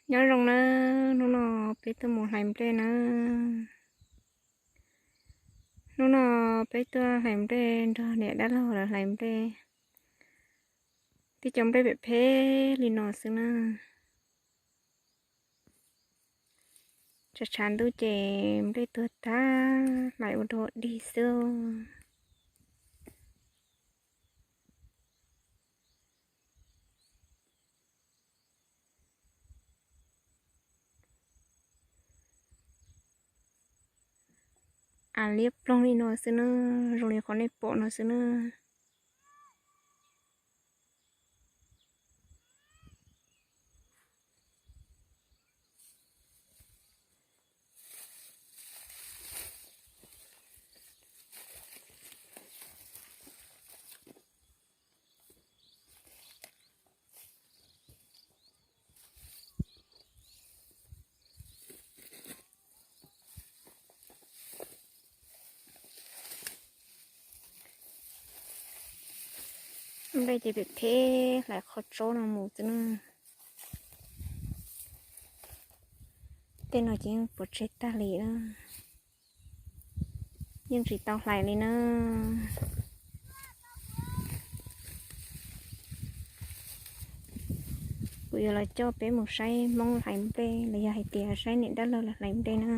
Nyob zoo na, hnub no peb tuaj mus hlais nplej na. Hnub no peb tuaj hlais nplej nrog niam dab laug lawv hlais nplej. Tib co nplej phem phem li no xwb na. Tshav tshav ntuj ces nplej tuag tag, hlais ua dog dig xwb. Av liab ploog li no xwb na, zoo li qhov nej pom no xwb na. Nplej ces phem phem, hlais qhov tsaub no mus xwb na. Tej no ces yeej pov tseg tag li na, yeej tsis tau hlais li na. Kuv yuav los coj peb mus saib Hmoob hlais nplej los yog hais tias saib niam dab laug lawv hlais nplej na.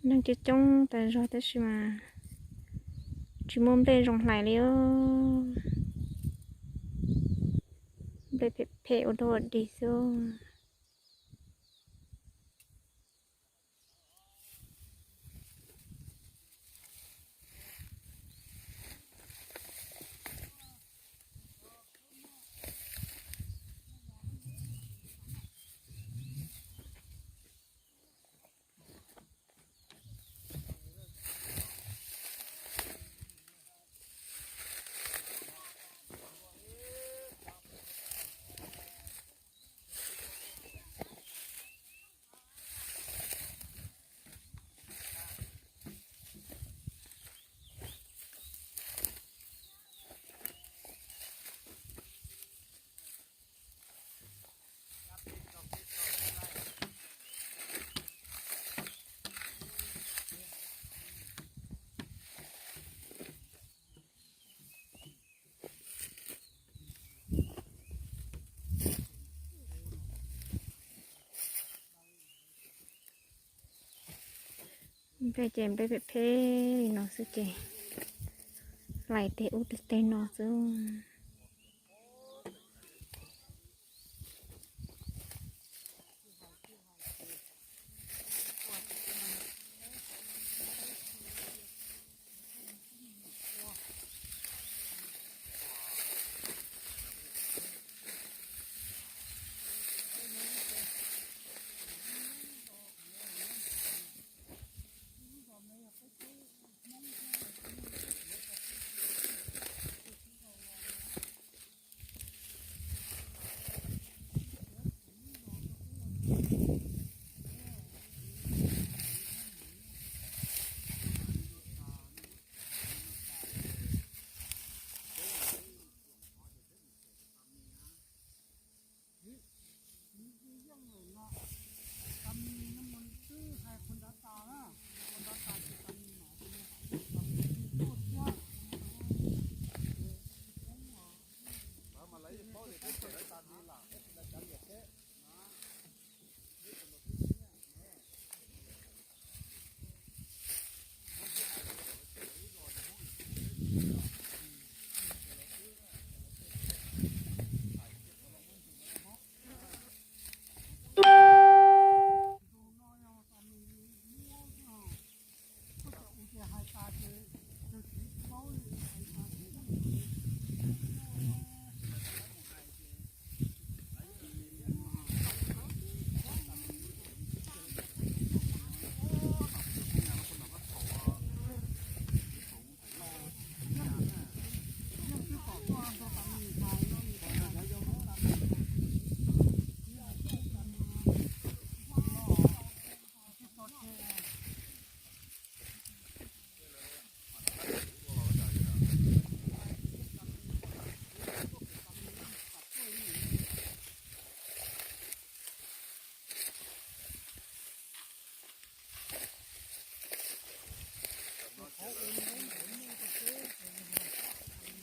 Neeg coob coob tas zog tab sis mas tsis muaj nplej zoo hlais li os. Nplej phem phem ua dog dig xwb. Nplej ces nplej phem phem li no xwb ces hlais teg ub teg no xwb.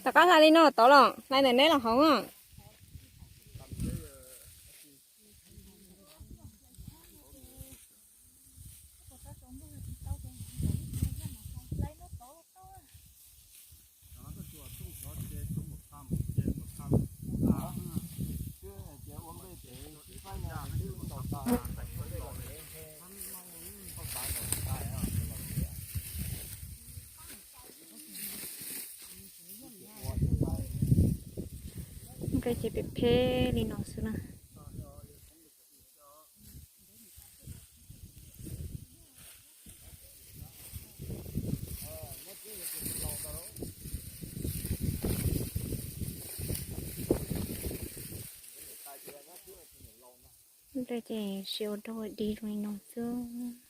Rov qab hla li no tod los hla ntawm neb los hauv. Ces phem phem li no xwb na. Ces siv ua dog ua dig zoo li no xwb.